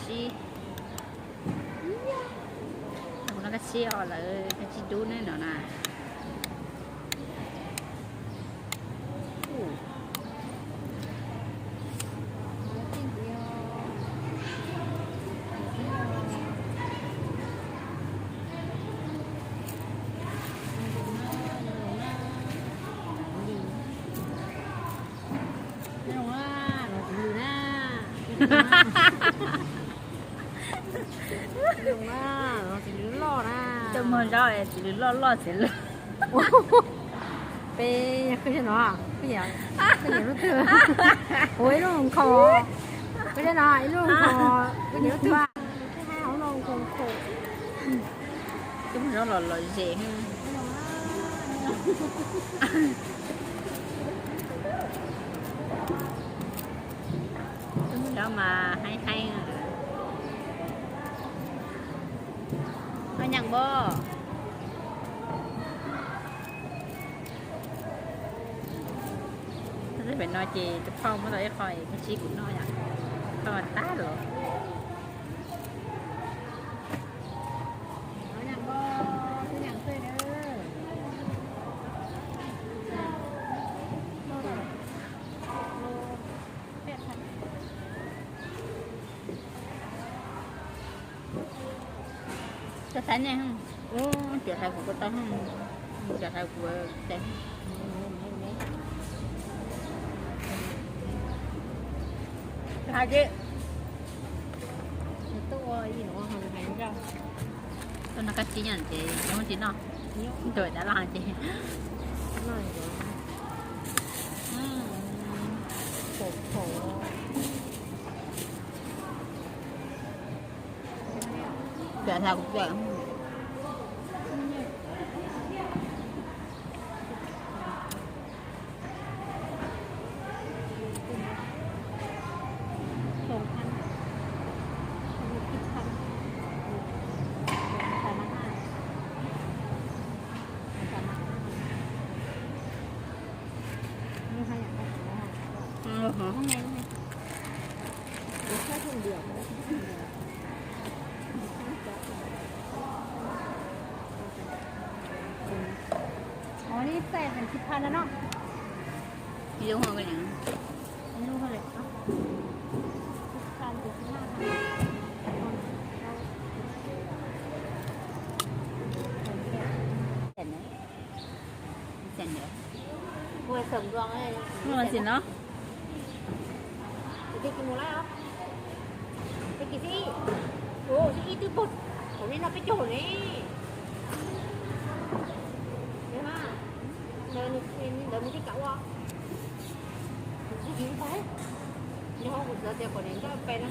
Sib, no kab tsib os, lawv kab tsib dub ne no na. Tsis muaj zaub es txiv lws loj loj txiv lws. Peb yog koj zej no, koj yog, koj yog lub twg? Ua ib lub nkhaus, koj zej no ib lub nkhaus, koj yog lub twg? Koj muaj zaub los lom zem. Koj muaj zaub mas heev heev. Koj nyeem npog. Pem no ces tus phauj muab tau ib qho es koj tsib kuv noj yom. Koj tag los. Tau thaij nej, tsis thaij kuv ko tau, tsis thaij kuv tes. Hais tias tuaj ua ib no hais ncauj, tuaj noj kab tsib nyob ces cov tsis noj, tuaj dab los ces Pem hla kuv pem. Ua li txais pem tsis pha no no. Ib lub ho ko, ib lub ho li. Ua xom ntuag, ua xom no. Ua ib twb pog, thaum nej noj peb caug ne. Ntawd mus tib kaum ua. Yog kuv xav tias kom niam nrog pe no.